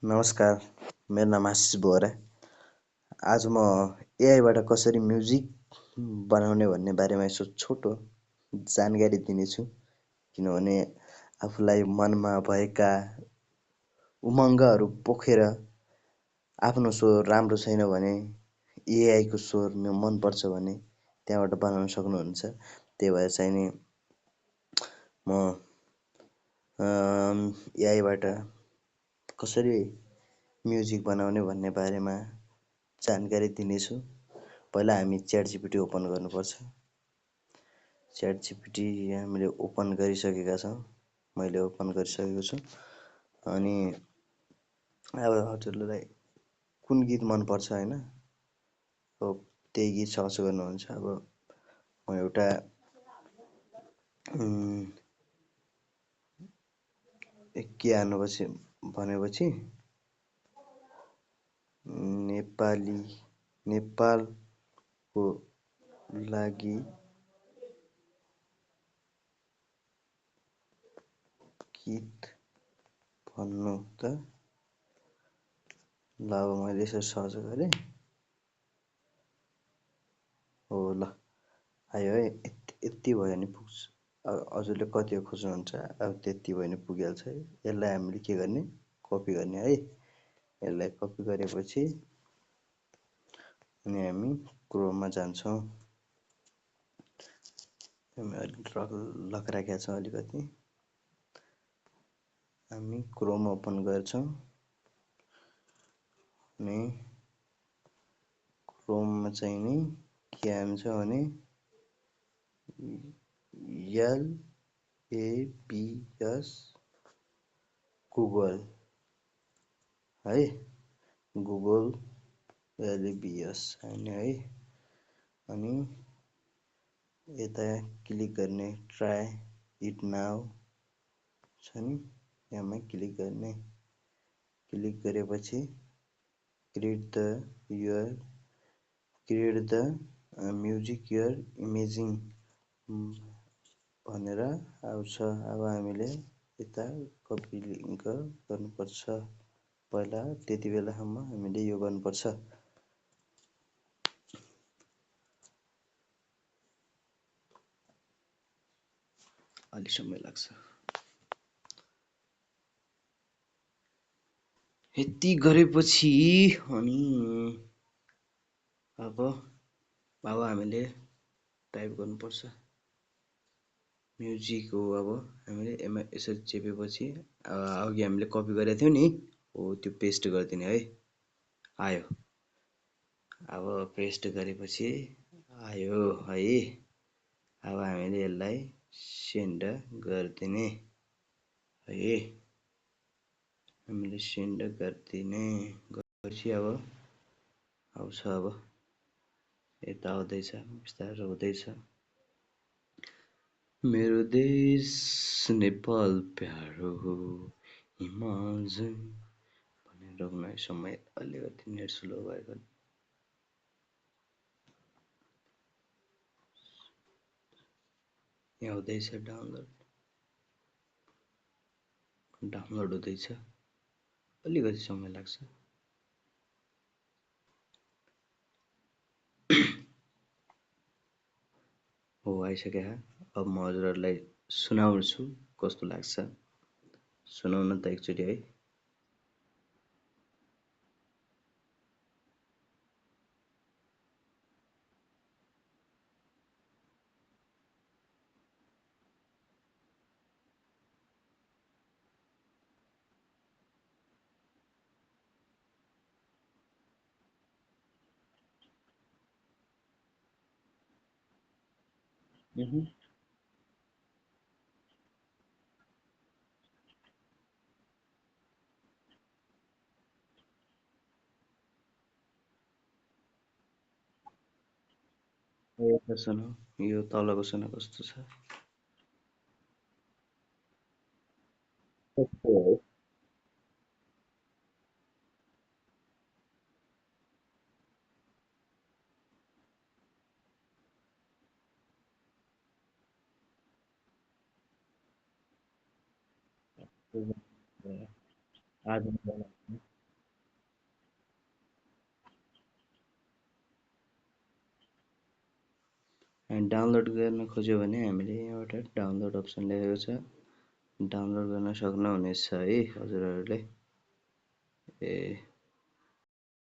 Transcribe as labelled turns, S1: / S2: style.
S1: नमस्कार, मेरो नाम आशिष बोहरा। आज म एआईबाट कसरी म्युजिक बनाउने भन्ने बारेमा यसो छोटो जानकारी दिनेछु। किनभने आफूलाई मनमा भएका उमङ्गहरू पोखेर आफ्नो स्वर राम्रो छैन भने एआईको स्वर मनपर्छ भने त्यहाँबाट बनाउन सक्नुहुन्छ। त्यही भएर चाहिँ नि म एआईबाट कसरी म्युजिक बनाउने भन्ने बारेमा जानकारी दिनेछु। पहिला हामी च्याटजिपिटी ओपन गर्नुपर्छ। च्याटजिपिटी हामीले ओपन गरिसकेका छौँ। मैले ओपन गरिसकेको छु। अनि अब हजुरलाई कुन गीत मनपर्छ होइन, अब त्यही गीत सर्च गर्नुहुन्छ। अब म एउटा के हाल्नुपर्छ भनेपछि नेपालको लागि गीत भन्नु त। ल अब मैले यसो सर्च गरेँ। हो ल आयो है। यति भयो भने पुग्छ। हजुरले कति खोज्नुहुन्छ अब त्यति भयो भने पुगिहाल्छ है। यसलाई हामीले के गर्ने, कपी गर्ने है। यसलाई कपी गरेपछि अनि हामी क्रोममा जान्छौँ। लक राखेका छौँ अलिकति। हामी क्रोम ओपन गर्छौँ अनि क्रोममा चाहिँ नि के हाल्छ भने LABS गुगल है। गुगल LABS हाल्ने है। अनि यता क्लिक गर्ने ट्राई इट नाउ छ नि, यहाँमा क्लिक गर्ने। क्लिक गरेपछि create the music your imaging भनेर आउँछ। अब हामीले यता कपी लिङ्क गर्नुपर्छ। पहिला त्यति बेलासम्म हामीले यो गर्नुपर्छ। अलि समय लाग्छ। यति गरेपछि अनि अब हामीले टाइप गर्नुपर्छ म्युजिक हो। अब हामीले यसरी चेपेपछि अघि हामीले कपी गरेको थियौँ नि, हो त्यो पेस्ट गरिदिने है। आयो। अब पेस्ट गरेपछि आयो है। अब हामीले यसलाई सेन्ड गरिदिने है। हामीले सेन्ड गरिदिने गरेपछि अब आउँछ। अब यता आउँदैछ, बिस्तारै हुँदैछ। मेरो देश नेपाल प्यारो हो हिमालजन भनेर रोक्न समय अलिकति नेट स्लो भएको। यहाँ हुँदैछ डाउनलोड हुँदैछ। अलिकति समय लाग्छ। हो आइसक्यो। अब म हजुरहरूलाई सुनाउँछु कस्तो लाग्छ। सुनाउन त एकचोटि है। सुनौ, यो तलको सुन कस्तो छ। आज म बनाउँछु। डाउनलोड गर्न खोज्यो भने हामीले यहाँबाट डाउनलोड अप्सन लेखेको छ, डाउनलोड गर्न सक्नुहुनेछ है हजुरहरूले। ए